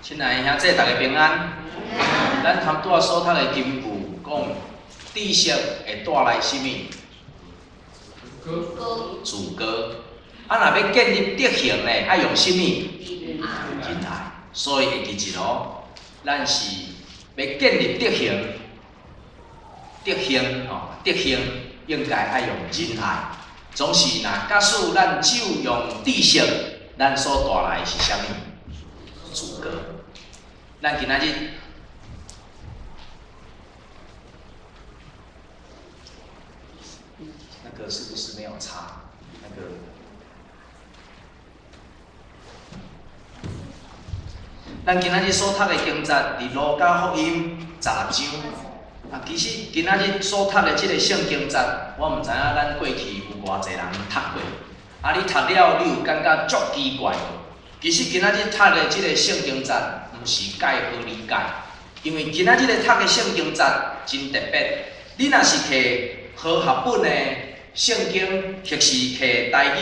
親愛的兄弟，大家平安。咱頭拄仔所讀的經句講，知識會帶來啥物？自高。啊，若欲建立德行呢，愛用啥物？仁愛。所以會記一哦，咱是欲建立德行，德行吼，德行應該愛用仁愛。總是若假使咱只有用知識，咱所帶來的是啥物？自高。咱今仔日那個是不是沒有插？那個，咱今仔日所讀的經節，佇路加福音十六章。啊，其實今仔日所讀的這個聖經節，我毋知影咱過去有偌濟人讀過。啊，你讀了，你有感覺足奇怪無？其實今仔日讀的這個聖經節，毋是蓋好理解，因為今仔日咧讀的聖經節真特別。你若是摕和合本的聖經，或是摕台語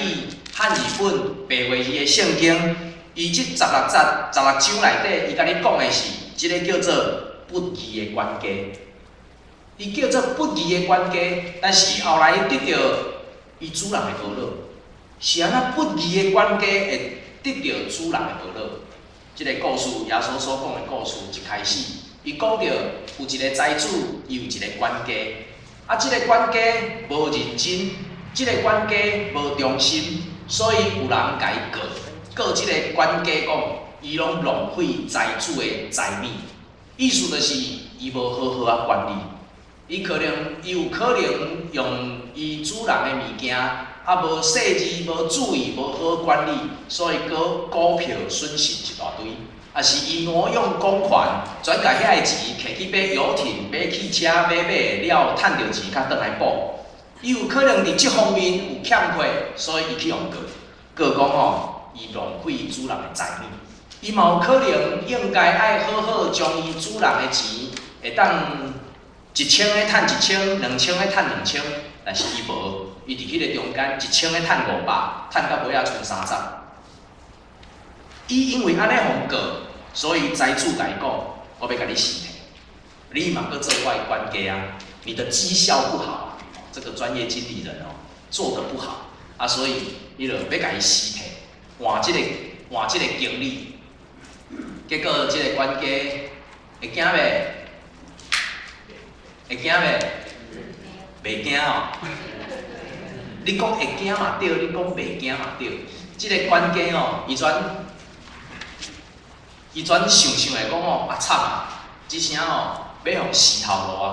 漢語本白話字的聖經，伊這十六節、十六章內底，伊共你講的是這个叫做不義的管家。伊叫做不義的管家，但是後來伊得著伊主人的報樂。是按怎不義的管家會得著主人的報樂？這个故事，耶穌所講的故事，一開始，伊講著有一个財主，伊有一个管家，啊，這个管家無認真，這个管家無忠心，所以有人共伊告，告這个管家講，伊攏浪費財主的財物，意思就是伊無好好仔管理，伊可能伊有可能用伊主人的物件，啊無細緻、無注意、無好管理，所以閣股票損失一大堆，抑是伊挪用公款，轉共遐个錢摕去買遊艇、買汽車、買買了，趁著錢較轉來補。伊有可能佇這方面有欠缺，所以伊去予告，告講吼，伊浪費主人的財物。伊嘛有可能應該愛好好將伊主人的錢，會當一千个趁一千，兩千个趁兩千，但是伊無，伊佇彼个中間一千个趁五百，趁到尾仔賰三十。伊因為按呢予告，所以財主共伊講，我欲共你辭退，你嘛閣做我的管家啊，你的績效不好啊，這個專業經理人哦，做得不好啊，所以伊就欲共伊辭退，換這個換這個經理。結果這個管家會驚袂？會驚袂？袂驚哦。你講會驚嘛對，你講袂驚嘛對。這个管家哦，伊轉伊轉想想會講哦，啊慘啊！這聲哦，欲予辭頭路啊！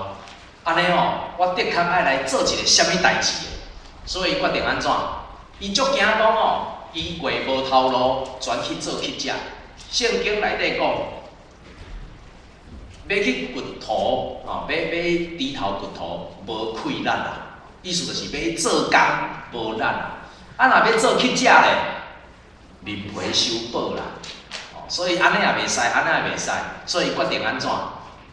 按呢哦，我的確愛來做一个啥物代誌的，所以決定按怎？伊足驚講哦，伊過無頭路，轉去做乞食。聖經內底講，欲去掘土，吼，欲欲豬頭掘土，無氣力啦。意思就是欲去做工，無力啦。啊，若欲做乞食咧，面皮收薄啦。所以按呢也袂使，按呢也袂使，所以決定按怎？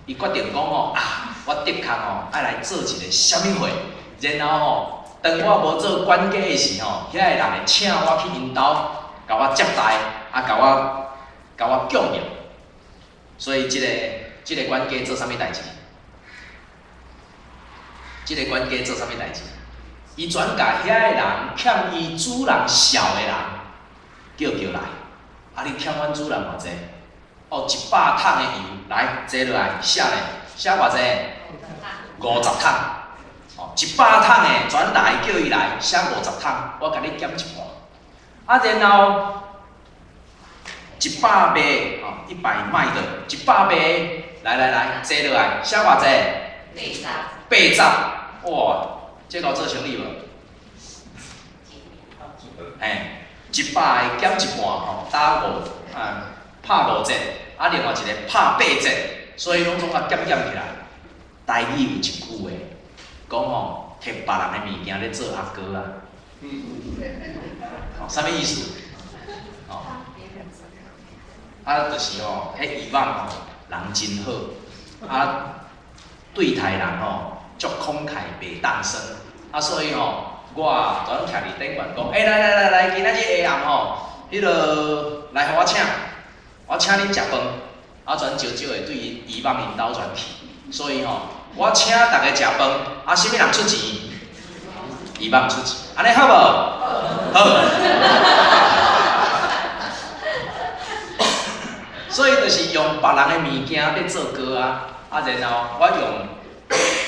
伊決定講吼啊，我的確吼愛來做一个啥物貨，然後吼，當我無做管家的時吼，遐個人會請我去𪜶兜，共我接待，啊，共我共我供應。所以這个這个管家做啥物代誌？這个管家做啥物代誌？伊轉共遐个人欠伊主人數的人叫叫來。啊！你欠阮主人偌濟？哦，一百桶的油，來坐落來寫咧，寫偌濟？五十桶。哦，一百桶的轉來叫伊來寫五十桶，我共你減一半。啊，然後一百麥，哦，一百麥的，一百麥，來來來，坐落來寫偌濟？八十。八十，哇！這夠做生意無？嘿。一百个減一半吼，打五啊，拍五折，啊，另外一个拍八折，所以攏總啊減減起來。台語有一句話，講吼，摕別人的物件咧做阿哥啊，吼，啥物意思？吼，啊，就是吼，彼以往吼，人真好，啊，對待人吼，足慷慨袂當算，啊，所以吼。我昨昏徛佇頂懸講，欸，來來來來，今仔日下暗吼，彼个來予我請，我請恁食飯。啊，全少少會對伊望𪜶兜全去，所以吼，我請逐家食飯，啊，啥物人出錢？伊望出錢，按呢好無？好。所以就是用別人的物件咧做糕啊，啊，然後我用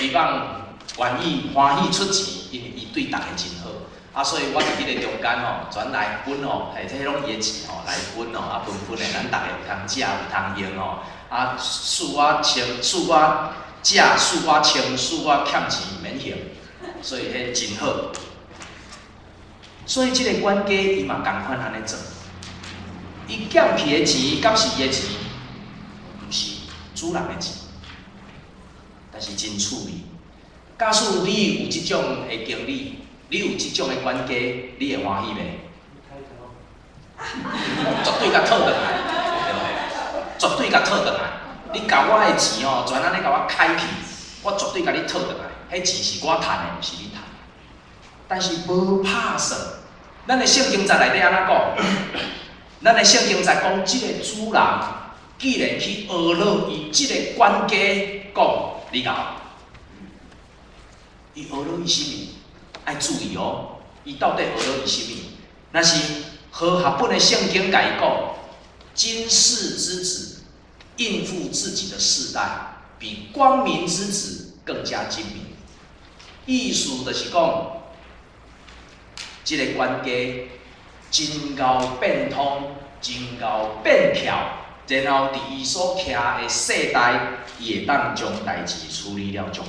伊望願意歡喜出錢，因為伊對逐家真好。啊，所以我佇彼个中間吼，全來分吼，嘿，這攏伊的錢吼，來分吼，啊，分分的，咱逐家有通食，有通用吼，啊，恕我穿，恕我食，恕我穿，恕我欠錢免還，所以彼真好。所以這个管家伊嘛仝款按呢做，伊減去的錢，敢是伊的錢？毋是主人的錢，但是真趣味。假使你有這種的經歷，你有這種的管家，你會歡喜袂？絕對共討轉來，對無？絕對共討轉來。你共我的錢吼，全按呢共我開去，我絕對共你討轉來。彼錢是我趁的，毋是你趁的。但是無拍算，咱的聖經節內底按怎講？咱的聖經節講，這个主人既然去呵咾伊這个管家講，你𠢕，伊呵咾伊啥物？愛注意哦，伊到底呵咾伊啥物？若是和合本的聖經共伊講，今世之子應付自己的世代，比光明之子更加精明。意思就是講，這个管家真𠢕變通，真𠢕變巧，然後佇伊所徛的世代，伊會當將代誌處理了足好。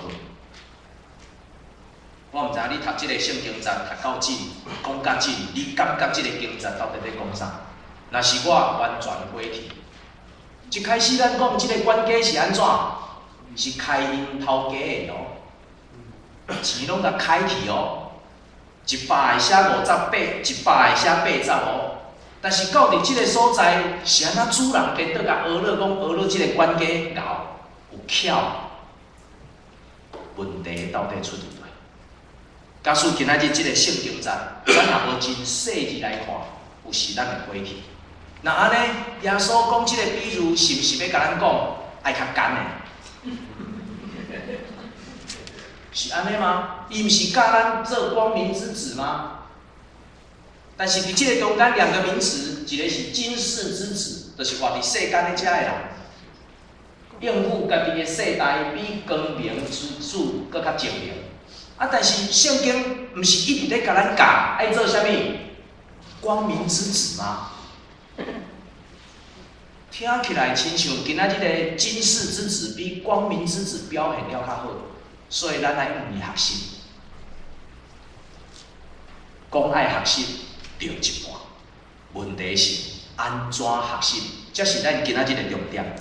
我毋知影你讀這个聖經節讀到這，講到這，你感覺這个經節到底咧講啥？若是我完全火去。一開始咱講這个管家是按怎？是開𪜶頭家的哦，錢攏共開去哦，100個寫58，100個寫80哦。但是到佇這个所在，是按怎主人顛倒共呵咾講呵咾這个管家𠢕有巧，問題到底出佇佗？假使今仔日這个聖經節，咱若無真細緻來看，有時咱會火去。若按呢，耶穌講這个比喻，是毋是欲共咱講愛較艱的？是按呢嗎？伊毋是教咱做光明之子嗎？但是佇這个中間兩個名詞，一個是今世之子，就是活佇世間的遮个人，應付家己的世代比光明之子閣較精明。啊！但是聖經毋是一直咧共咱教愛做啥物？光明之子嗎？聽起來親像今仔日个今世之子比光明之子表現了較好，所以咱愛問伊學習。講愛學習著一半，問題是按怎學習？這是咱今仔日的重點。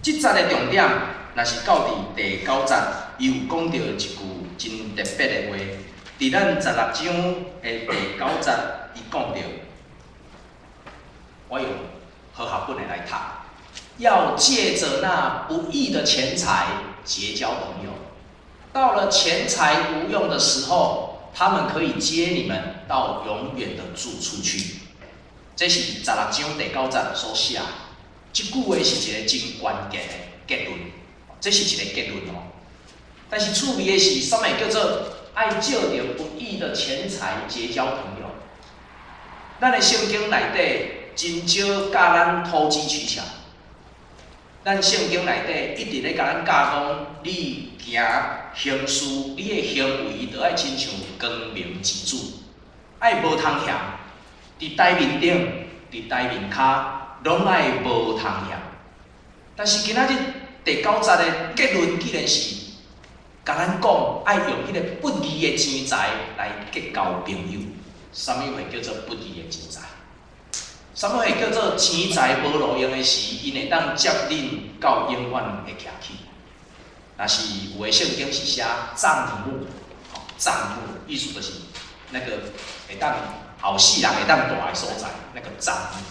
這節的重點，若是到佇第九節，伊有講著一句真特別的話。佇咱十六章的第九節，伊講著，我用和合本的來讀，要借著那不義的錢財結交朋友，到了錢財無用的時候，他們可以接你們到永遠的住處去。這是十六章第九節所寫。這句話是一個真關鍵的結論，這是一個結論哦。但是趣味的是，啥物叫做愛借著不義的錢財結交朋友？咱的聖經內底真少教咱投機取巧。咱聖經內底一直咧共咱教講，你行行事，你的行為著愛親像光明之子，愛無通嫌。佇台面頂，佇台面跤，攏愛無通嫌。但是今仔日第九節的結論，竟然是共咱講，愛用彼個不義的錢財來結交朋友。啥物貨叫做不義的錢財？啥物貨叫做錢財無路用的時，𪜶會當接恁到永遠的徛去？若是有的聖經是寫帳幕，帳幕意思就是那個會當後世人會當蹛的所在，那個帳幕。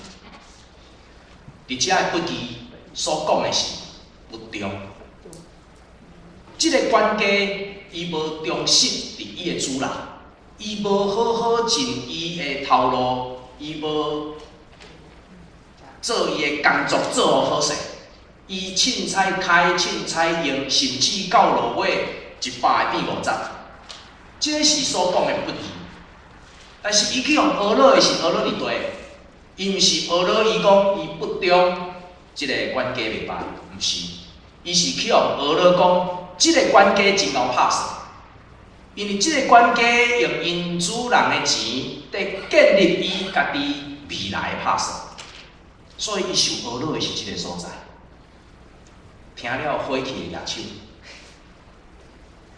佇遮的不義所講的是不忠。這个管家伊無忠實佇伊的主人，伊無好好盡伊的頭路，伊無做伊的工作做予好勢，伊凊彩開、凊彩用，甚至到落尾100會變50，這個是所講的不義。但是伊去予呵咾的是呵咾佇佗，伊毋是呵咾伊講伊不忠，這个管家袂歹，毋是，伊是去予呵咾講，這个管家真𠢕拍算，因為這个管家用𪜶主人的錢，佇建立伊家己未來的拍算，所以伊受呵咾的是這个所在。聽了火氣會舉手，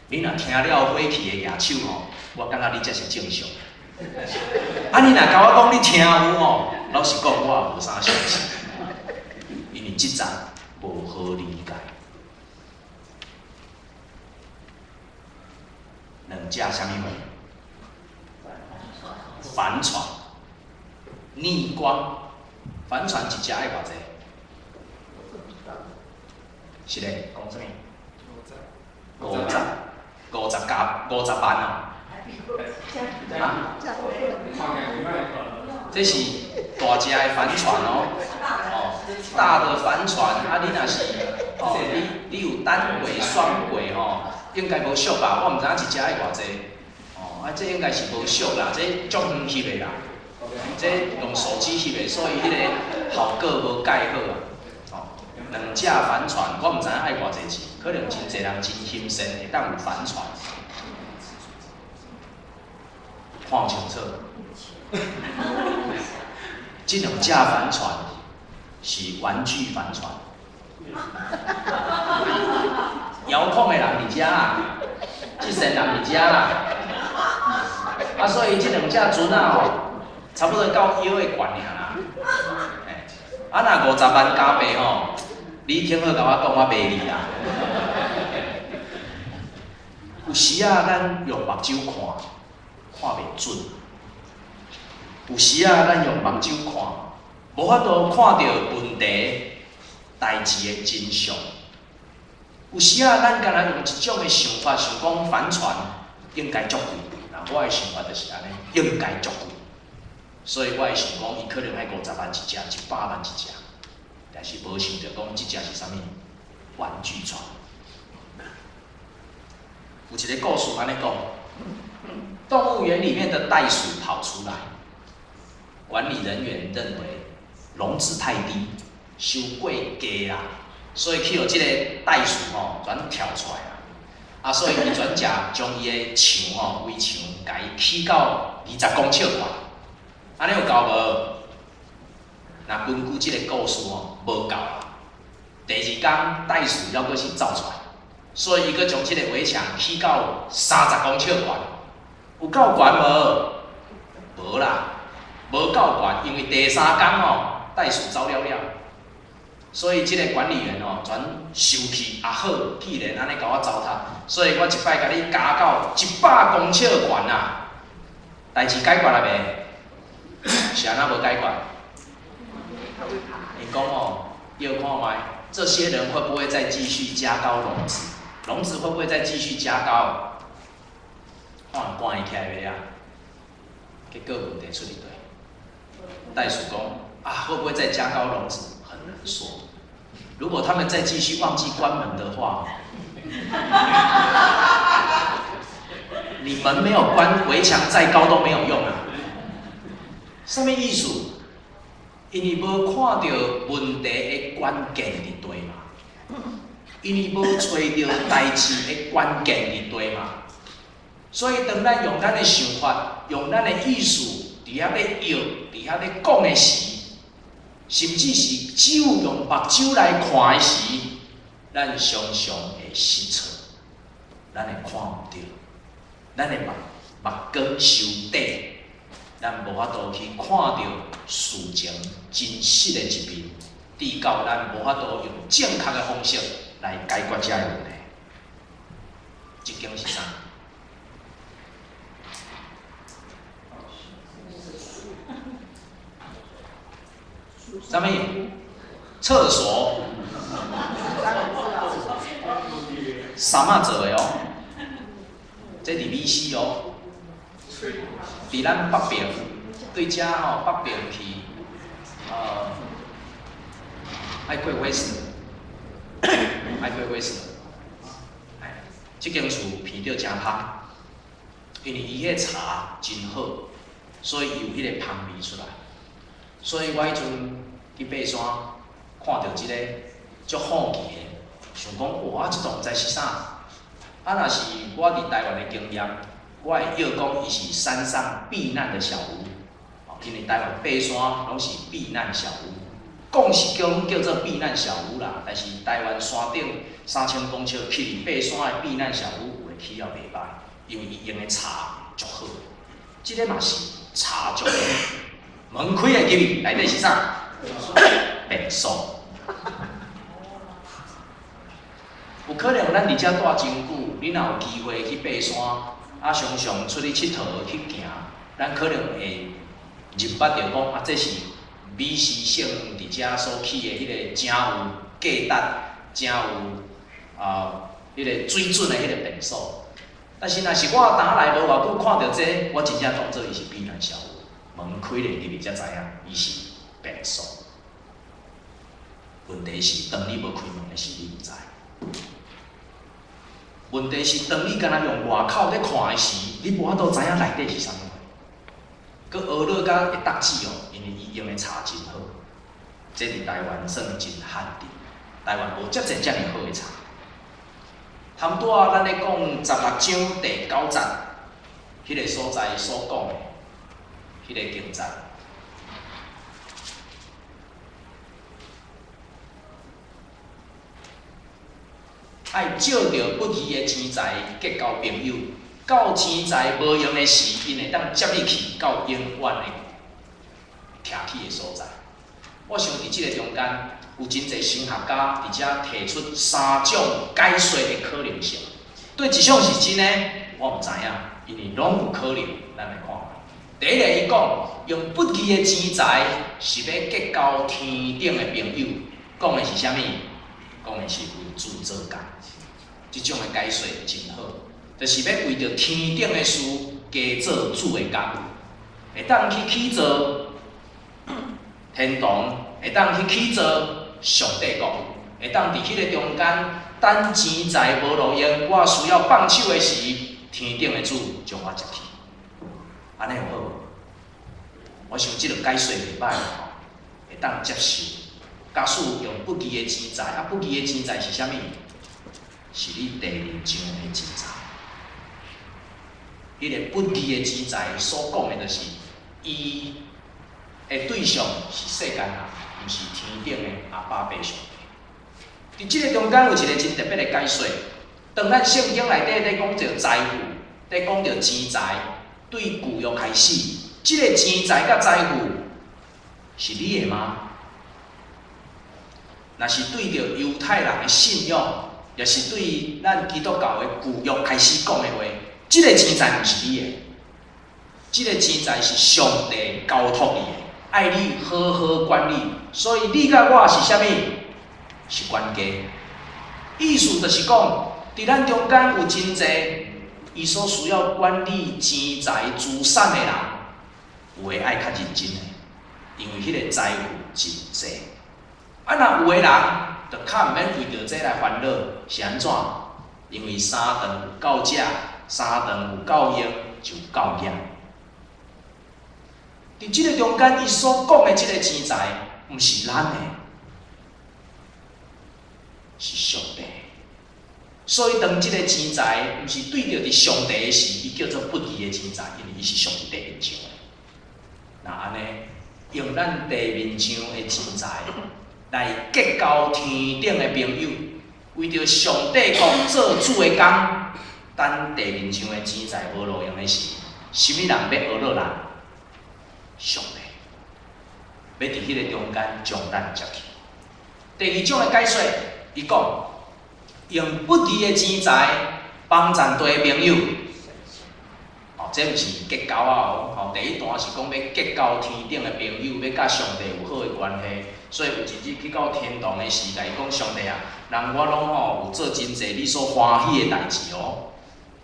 你若聽了火氣會舉手吼，我感覺你才是正常。啊，你若共我講你聽有吼，老實講我也無啥相信，因為這節無好理解。兩隻啥物貨？帆船，逆光，帆船一隻愛偌濟？是咧，講啥物？50，50加50萬哦。啊？這是大隻的帆船哦，哦，大的帆船，啊，你若是哦，你有單軌、雙軌吼，應該無俗吧？我毋知影一隻愛偌濟，哦，啊，這應該是無俗啦，這足遠翕的啦，這用手機翕的，所以彼個效果無蓋好啊。哦，兩隻帆船，我毋知影愛偌濟錢，可能真濟人真欣羨會當有帆船，看清楚。這兩隻帆船是玩具帆船，遙控的人佇遮啊，這線人佇遮啦，啊，所以這兩隻船仔吼，差不多到腰的懸爾啦。欸，啊，若50萬加幣吼，你聽好共我講，我賣你啦。有時仔咱用目睭看，看袂準。有時仔咱用目睭看，無法度看著問題代誌的真相。有時仔咱干焦用一種的想法，想講帆船應該足貴，那我的想法就是按呢，應該足貴。所以我會想講，伊可能愛50萬一隻，100萬一隻，但是無想著講這隻是啥物玩具船。有一个故事按呢講，動物園裡面的袋鼠跑出來。管理人員認為籠子太低，傷過低啦，所以去予這个袋鼠吼全跳出來啦。啊，所以伊轉食將伊的牆吼圍牆，共伊起到20公尺懸。按呢有夠無？若根據這个故事吼，無夠啦。第二工袋鼠猶閣是走出來，所以伊閣將這个圍牆起到30公尺懸，有夠懸無？無啦。無夠懸，因為第三工吼，袋鼠走了了，所以這个管理員吼全生氣。啊好，既然按呢共我糟蹋，所以我一擺共你加到100公尺懸啊！代誌解決了未？是按怎無解決？伊講哦，要看覓，這些人會不會再繼續加高籠子？籠子會不會再繼續加高？看關起來未啊？結果問題出佇佗。袋鼠講啊，會不會再加高籠子？很難說。如果他們再繼續忘記關門的話，你門沒有關，圍牆再高都沒有用啊。啥物意思？因為無看著問題的關鍵佇佗嘛，因為無揣著代誌的關鍵佇佗嘛，所以當咱用咱的想法，用咱的意思，佇遐咧臆，佇遐咧講的時，甚至是只有用目睭來看的時，咱常常會失措，咱會看毋著，咱的目光傷短，咱無法度去看著事情真實的一面，直到咱無法度用正確的方式來解決這个問題。這間是啥？啥物？廁所？啥物做的哦？這佇美西哦，佇咱北邊，對遮吼北邊去，愛過威斯，愛過威斯。哎，這間厝鼻著誠芳，因為伊彼茶真好，所以伊有彼个芳味出來。所以我彼陣去爬山，看著這个足好奇的，想講哇，這棟毋知是啥？啊，若是我佇台灣的經驗，我會臆講伊是山上避難的小屋，因為台灣爬山攏是避難小屋，講是講叫做避難小屋啦，但是台灣山頂3000公尺去爬山的避難小屋有的起了袂䆀，因為伊用的茶足好，這个嘛是茶足好。門開的入去內底是啥？便所。有可能咱佇遮蹛真久，你若有機會去爬山，啊，常常出去𨑨迌去行，咱可能會認捌著講啊，這是美食省佇遮所起的彼个誠有價值、誠有彼个水準的彼个便所。但是若是我當來無偌久看著這個，我真正當做伊是避難小屋。門開咧入去才知影，伊是便所。問題是，當你無開門的時，你毋知。問題是，當你干焦用外口咧看的時，你無法度知影內底是啥物貨。閣學落甲會得志哦，因為伊用的茶真好，這佇台灣算真罕見，台灣無遮濟遮爾好的茶。含拄仔咱咧講16章第九節，彼个所在所講的，彼个經節。愛借著不義的錢財結交朋友，到錢財無用的時，𪜶會當接你去到永遠的徛起的所在。我想佇這个中間，有真濟神學家佇遮提出三種解說的可能性。對一種是真的，我毋知影，因為攏有可能。咱來看。第一个，伊講用不義的錢財是欲結交天頂的朋友，講的是啥物？講的是為主做工。這種的解說真好，就是欲為著天頂的事加做主的工，會當去起造天堂，會當去起造上帝國，會當佇彼个中間等錢財無路用，我需要放手的時，天頂的主將我接去。按呢有好無？我想這个解說袂䆀吼，會當接受。假使用不義的錢財，啊，不義的錢財是啥物？是你地面上的錢財。彼个不義的錢財所講的，就是伊的對象是世間人，毋是天頂的阿爸父上帝。佇這个中間有一个真特別的解說。當咱聖經內底咧講著財富，咧講著錢財，對舊約開始，這个錢財佮財富是你的嗎？若是對著猶太人的信仰，也是對咱基督教的舊約開始講的話，這个錢財毋是你的，這个錢財是上帝交託你的，愛你好好管理。所以你佮我是啥物？是管家。意思就是講，佇咱中間有真濟伊所需要管理錢財資產的人，有的愛較認真的，因為彼个財富真濟。啊，若有的人就較毋免為著這來煩惱，是按怎？因為三頓有夠食，三頓有夠用，就夠額。佇這个中間，伊所講的這个錢財，毋是咱的，是上帝。所以當這个錢財毋是對著佇上帝的時，伊叫做不義的錢財，因為伊是上帝地面上的。若按呢，用咱地面上的錢財來結交天頂的朋友，為著上帝國做主的工，等地面上的錢財無路用的時，啥物人欲呵咾咱？上帝欲佇彼个中間將咱接去。第二種的解說，伊講用不義的錢財幫贊地朋友，哦，這毋是結交啊哦，吼，第一段是講欲結交天頂的朋友，欲佮上帝有好的關係，所以有一日去到天堂的時，共伊講上帝啊，人我攏吼有做真濟你所歡喜的代誌哦。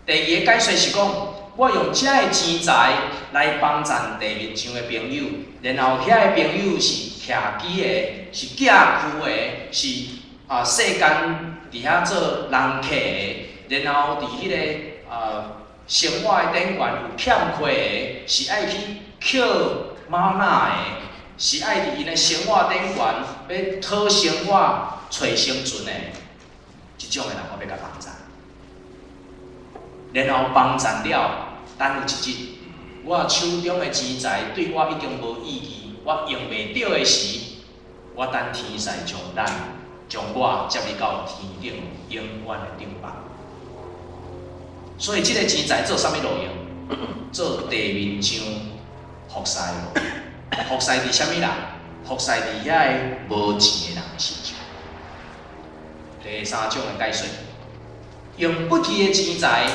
第二个解說是講，我用這个錢財來幫贊地面上的朋友，然後遐个朋友是徛機的，是寄居的，是啊世間佇遐做人客的，然後佇彼个生活的頂懸有欠缺的，是愛去乞嗎哪的，是愛佇𪜶的生活頂懸欲討生活、揣生存的，這種的人，我欲共幫贊。然後幫贊了，等有一日，我手中的錢財對我已經無意義，我用袂著的時，我等天使將咱將我接入到天頂永遠的帳篷。所以這个錢財做啥物路用？做地面上服侍路用。服侍佇啥物人？服侍佇遐个無錢的人的身上。第三種的解說，用不去的錢財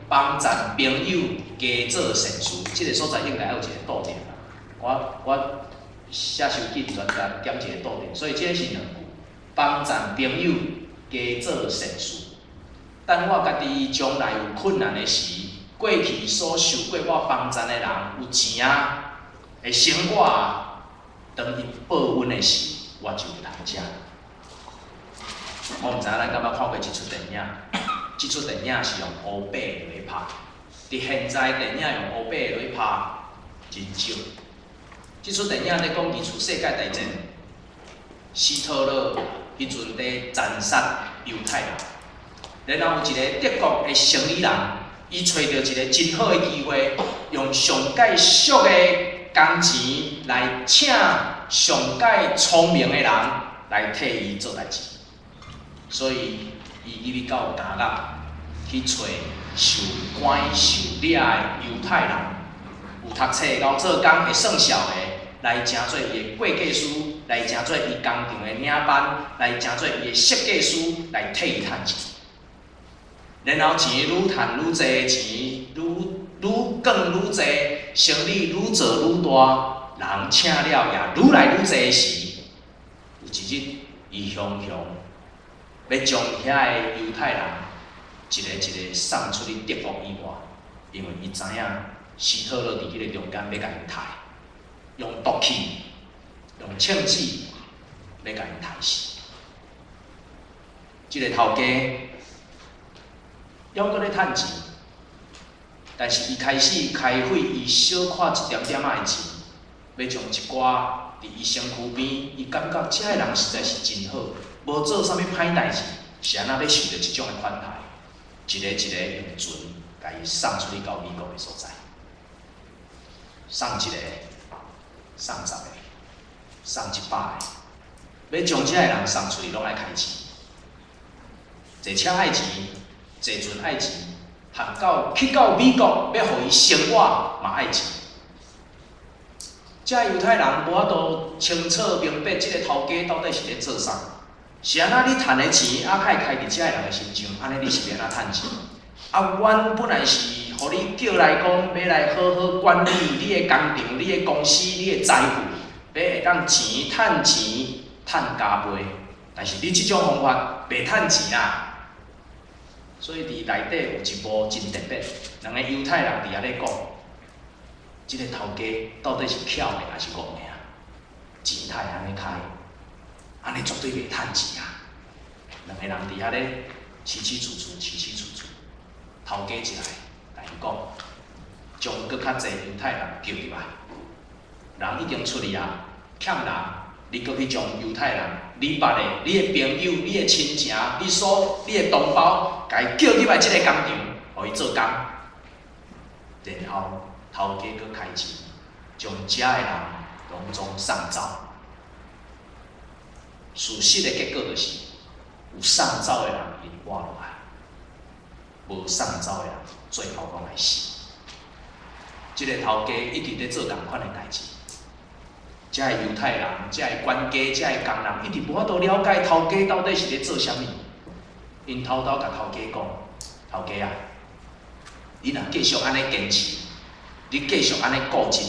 幫贊朋友，加做善事。這个所在應該愛有一個逗點啦。我寫傷緊，全共點一個逗點，所以這个是兩句：幫贊朋友，加做善事。等我家己將來有困難的時，過去所受過我幫贊的人有錢啊，會生活啊，當𪜶報恩的時，我就有通食。我毋知影咱敢捌看過這齣電影？這齣電影是用烏白來拍，佇現在電影用烏白來拍真少。這齣電影咧講二次世界大戰，希特勒彼陣咧殘殺猶太人，然後有一个德國的生意人，伊揣著一个真好的機會，用上蓋俗的工錢來請上蓋聰明的人來替伊做代誌，所以伊入去到監獄去揣受關受掠的猶太人，有讀冊會曉做工會算數的，來成做伊的會計師，來成做伊工廠的領班，來成做伊的設計師，來替伊趁錢。然後錢愈趁愈濟，錢愈愈滾愈濟，生意愈做愈大，人請了也愈來愈濟時，有一日伊雄雄欲將遐个猶太人一个一个送出去德國以外，因為伊知影希特勒佇彼个中間欲共𪜶刣，用毒氣、用槍子欲共𪜶刣死。這个頭家猶閣咧趁錢，但是伊開始開費伊小可一點點仔的錢，欲將一寡佇伊身軀邊，伊感覺這个人實在是真好，無做啥物歹代誌，是按怎欲受著這種的款待？一个一个用船共伊送出去到美國的所在，送一个，送10個，送100個，欲將這个人送出去，攏愛開錢，坐車愛錢，坐船愛錢，行到去到美國，欲予伊生活嘛愛錢。這猶太人無法度清楚明白，這个頭家到底是咧做啥？是按怎你趁的錢，啊，較會開佇這个人的身上，按呢你是欲按怎趁錢？啊，阮本來是予你叫來講，欲來好好管理你的工廠、你的公司、你的財富，欲會當錢趁錢趁加倍。但是你這種方法袂趁錢啊！所以佇內底有一幕真特別，兩个猶太人佇遐咧講，這个頭家到底是巧的抑是戇的啊？錢太按呢開，按呢絕對袂趁錢啊！兩个人佇遐咧起起厝厝，起起厝厝，頭家一來，共𪜶講，將閣較濟猶太人叫入來，人已經出去啊，欠人，你閣去將猶太人，你捌的、你的朋友、你的親情、你所、你的同胞，共伊叫入來這个工廠，予伊做工，然後頭家閣開錢，將遮的人攏總送走。事實的結果就是，有送走的人𪜶活落來，無送走的人最後攏來死。這个頭家一直咧做仝款的代誌，遮个猶太人、遮个管家、遮个工人，一直無法度了解頭家到底是咧做啥物。𪜶偷偷共頭家講：頭家啊，你若繼續按呢堅持，你繼續按呢固執，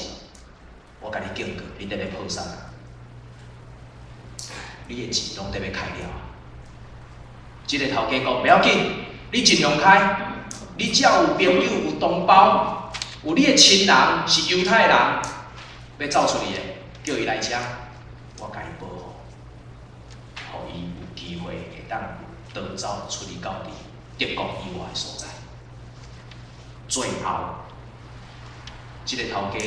我共你警告，你得欲破產啊！你的錢攏得欲開了。這个頭家講：袂要緊，你盡量開，你只要有朋友、有同胞、有你的親人是猶太人，欲走出去的，叫伊來遮，我共予伊有機會會當逃走出去到佇德國以外的所在。最後，這個頭家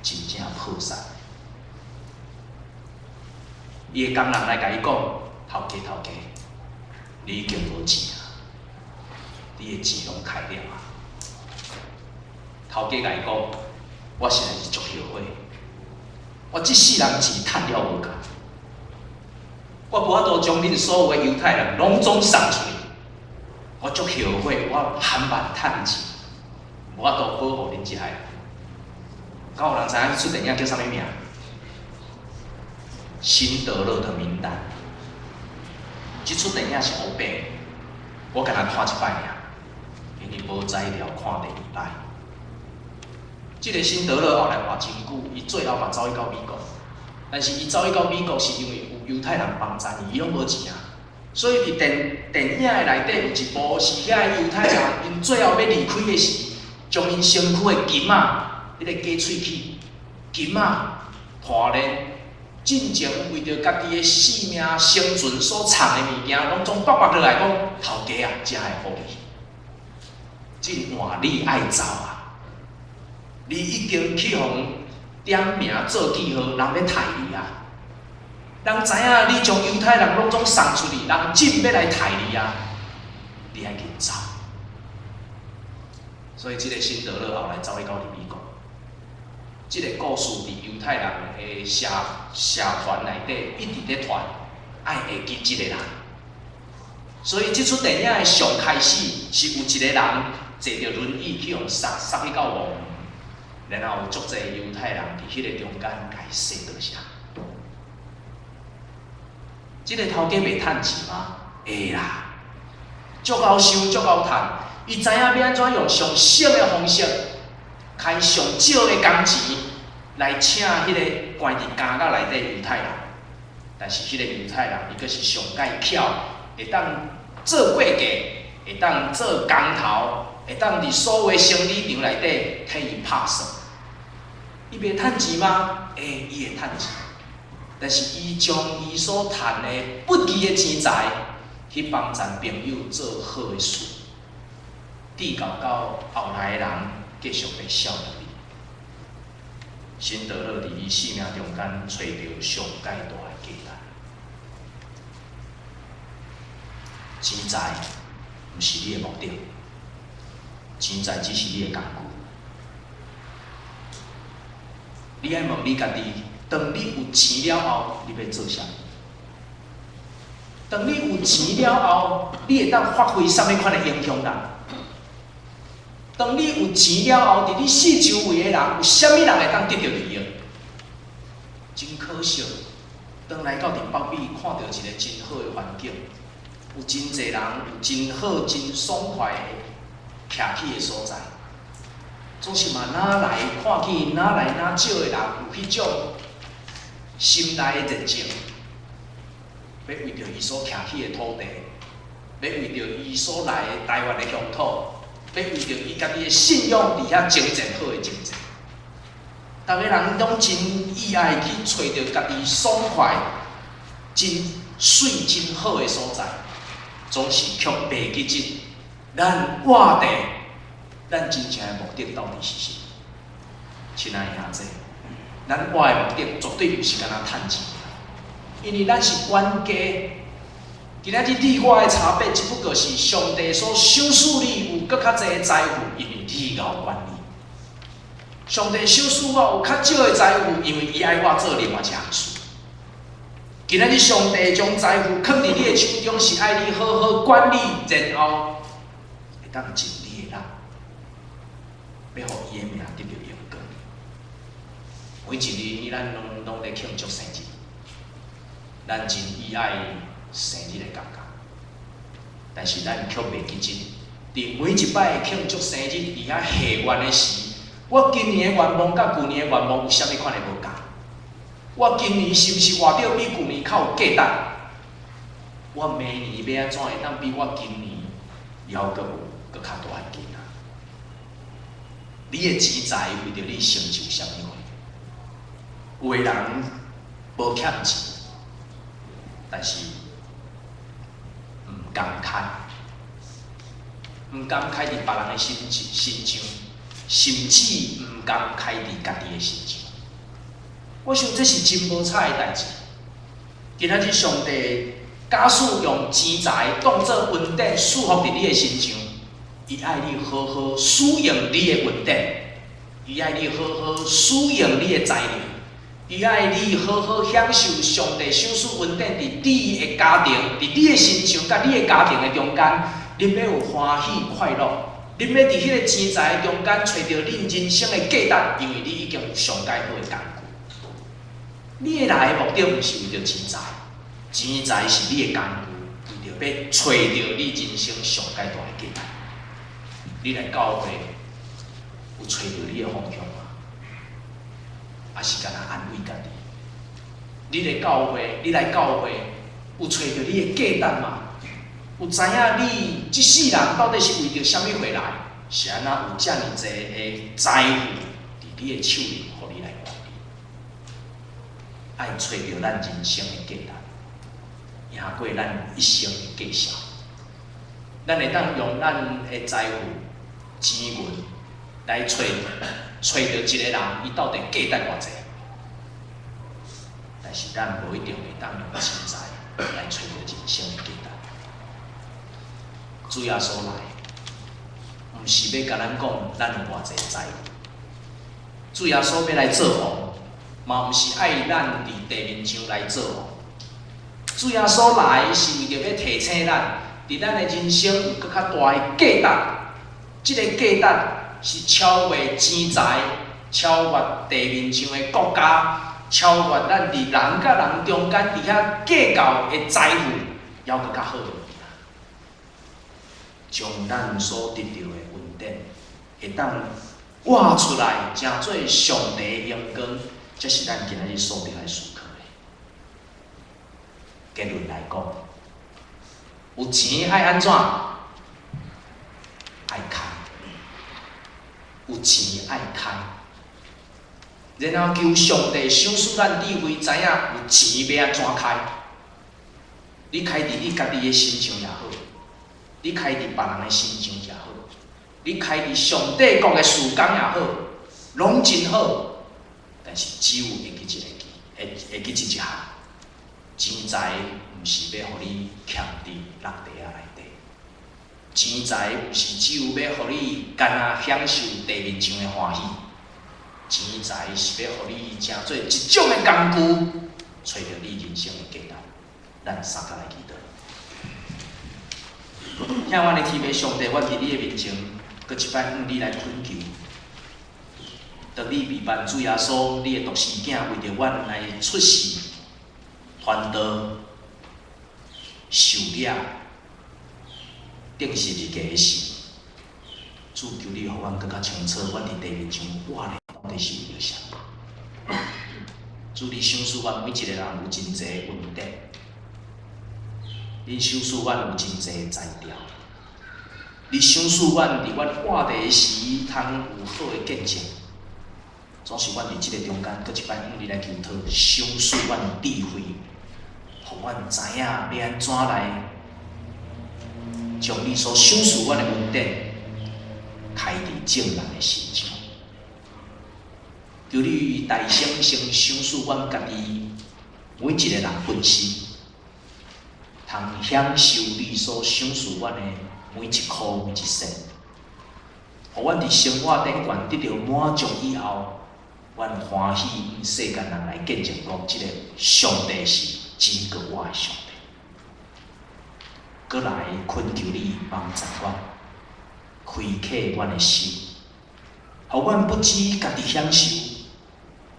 真正破產，伊的工人來共伊講：頭家頭家，你已經無錢啊，你的錢攏開了啊。頭家共伊講：我實在是足後悔，我這世人錢趁了無夠，我無法度將恁所有的猶太人攏總送出去，我足後悔，我含萬趁錢，無法度保護恁這下人。敢有人知影這齣電影叫啥物名？辛德勒的名單。這齣電影是黑白，我干焦看一擺爾，因為無材料看第二擺。這個辛德勒後來活真久，伊最後嘛走去到美國，但是伊走去到美國是因為有猶太人幫贊伊，伊攏無錢啊。所以佇電影的內底有一部是遐个猶太人，𪜶最後欲離開的時，將𪜶身軀的金仔，彼個假喙齒、金仔、項鏈，進前為著家己的性命生存所藏的物件，攏總縛縛落來講，頭家啊，這會予你，這換你愛走啊！你已經去予點名做記號，人欲刣你啊！人知影你將猶太人攏總送出去，人正欲來刣你啊！你愛緊走。所以這個辛德勒後來走去到佇美國，這個故事佇猶太人的社團內底一直咧傳，愛會記這個人。所以這齣電影的上開始是有一個人坐著輪椅去予殺，殺去到墓園，然後有足濟猶太人佇彼個中間共伊說多謝。這個頭家袂趁錢嗎？會啦，足𠢕收，足𠢕趁。伊知影欲按怎用上省的方式，開上少的工錢來請彼個關佇監獄內底猶太人。但是彼個猶太人，伊閣是上蓋巧，會當做過價，會當做工頭，會當佇所有的生理場內底替伊拍算。伊袂趁錢嗎？會，伊會趁錢。但是伊將伊所趁的不義的錢財去幫贊朋友做好的事，直到到後來的人繼續欲效力伊。辛德勒佇伊生命中間揣著上蓋大的價值。錢財毋是你的目的，錢財只是你的工具。你愛問你家己，當你有錢了後，你欲做啥物？當你有錢了後，你會當發揮啥物款的影響力？當你有錢了後，佇你四周圍的人，有啥物人會當得著利益？真可惜，當來到佇北美，看著一个真好的環境，有真濟人有真好、真爽快的徛起的所在，總是嘛，哪來看見哪來哪少的人有彼種心內的熱情，欲為著伊所徛起的土地，欲為著伊所來的台灣的鄉土，欲為著伊家己的信仰佇遐征戰好的征戰。逐个人攏真意愛去揣著家己爽快、真媠、真好的所在，總是卻袂記得咱活佇咱真正的目的到底是啥？親愛的兄弟，咱活的目的絕對毋是干焦趁錢，因為咱是管家。今仔日你我的差別，只不過是上帝所賞賜你有閣較濟的財富，因為你𠢕管理。上帝賞賜我有較少的財富，因為伊愛我做另外一項事。今仔日上帝將財富囥佇你的手中，是愛你好好管理，然後會當盡你的力，欲予伊的名得著榮光。每一年咱攏咧慶祝生日，咱真喜愛生日的感覺，但是咱卻袂記得，佇每一擺慶祝生日佇遐許願的時，我今年的願望佮舊年的願望有啥物款的無仝？我今年是毋是活著比舊年較有價值？我明年欲按怎會當比我今年猶閣有閣較大的囡仔？你的錢財為著你成就啥物貨？有的人無欠錢，但是甘開，毋甘開佇別人的身上，甚至毋甘開佇家己的身上。我想這是真無彩的代誌。今仔日上帝假使用錢財當做恩典賜福佇你的身上，伊愛你好好使用你的恩典，伊愛你好好使用你的才能，伊愛你好好享受上帝賞賜恩典佇你的家庭、佇你的身上佮你的家庭的中間，恁欲有歡喜快樂，恁欲佇彼个錢財中間揣著恁人生的價值，因為你已經有上蓋好的工具。你的來的目的毋是為著錢財，錢財是你的工具，為著欲揣著你人生上蓋大的價值。你來教會有揣著你的方向嗎？抑是干焦安慰家己？你來教會，你來教會有揣著你的價值嗎？有知影你這世人到底是為著啥物貨來？是按怎有遮爾濟的財富佇你的手裡，予你來管理？愛揣著咱人生的價值，贏過咱一生的計數。咱會當用咱的財富、錢銀來揣著一个人，伊到底價值偌濟？但是咱無一定會當用錢財來揣著人生的價值。主耶穌來，毋是欲共咱講咱有偌濟財富。主耶穌欲來做王，嘛毋是愛咱佇地面上來做王。主耶穌來是為著欲提醒咱，佇咱的人生有閣較大的價值。這个價值是超越錢財、超越地面上的國家、超越咱佇人佮人中間佇遐計較的財富，猶閣較好的物件。將咱所得著的恩典，會當活出來，成做上帝的榮光，這是咱今仔日所著愛思考的。結論來講，有錢愛按怎？愛開。有錢愛開，然後求上帝賞賜咱智慧，知影有錢欲按怎開。你開佇你家己的身上也好，你開佇別人的身上也好，你開佇上帝國的事工也好，攏真好。但是只有會記一个字，會記這一項，錢財毋是欲予你徛佇落地仔內底，錢財毋是只有欲予你干焦享受地面上的歡喜，錢財是欲予你成做一種的工具，揣著你人生的價值。咱三共來祈禱。疼阮的天父上帝，阮佇你的面前，閣一擺向你來懇求。當你備辦主耶穌，你的獨生囝為著阮來出世、傳道、受掠、釘十字架時，主求你予阮閣較清楚，阮佇地面上活咧到底是為著啥？主你賞賜阮每一个人有真濟恩典，你賞賜阮有真濟才調，你賞賜阮佇阮活地時通有好的見證。總是阮佇這个中間，閣一擺向你來求討，賞賜阮智慧，予阮知影欲按怎來將你所賞賜阮的恩典，開佇眾人的身上。求你代先先賞賜阮家己每一个人本身，通享受你所賞賜阮的每一箍每一仙，予阮佇生活頂懸得著滿足以後，阮歡喜向世間人來見證講，這个上帝是拯救我的上帝。閣來懇求你幫助我，開啟阮的心，予阮不止家己享受，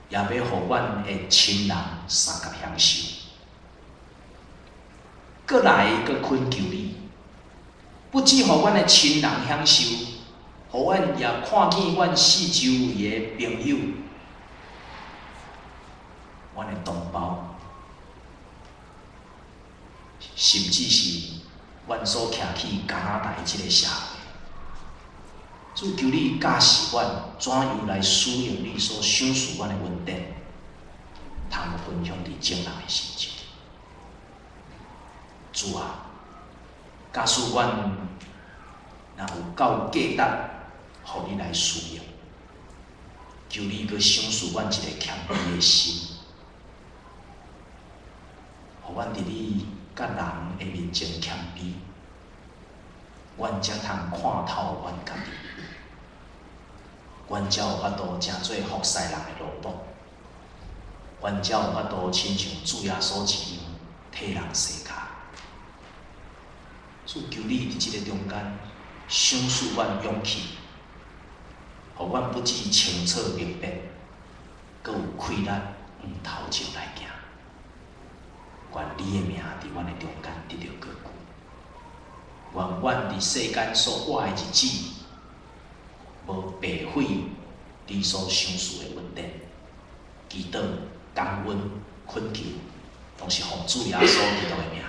也欲予阮的親人相共享受。閣來閣懇求你，不止予阮的親人享受，予阮也看見阮四周圍的朋友，阮的同胞，甚至是阮所徛起加拿大這个社會，主求你教示阮怎樣來使用你所賞賜阮的恩典，通分享佇眾人的身上。主啊，假使阮若有夠價值，予你來使用，求你閣賞賜阮一个謙卑的心，予阮佇你佮人的面前謙卑，阮才通看透阮家己，阮才有法度成做服侍人的奴僕，阮才有法度親像主耶穌一樣替人洗跤。主，求你佇這个中間賞賜阮勇氣，予阮不只清楚明白，閣有氣力向頭前來行。願你的名佇阮的中間得著高舉。願阮佇世間所活的日子，無白費你所賞賜的恩典。祈禱、感恩、懇求，攏是奉主耶穌基督的名。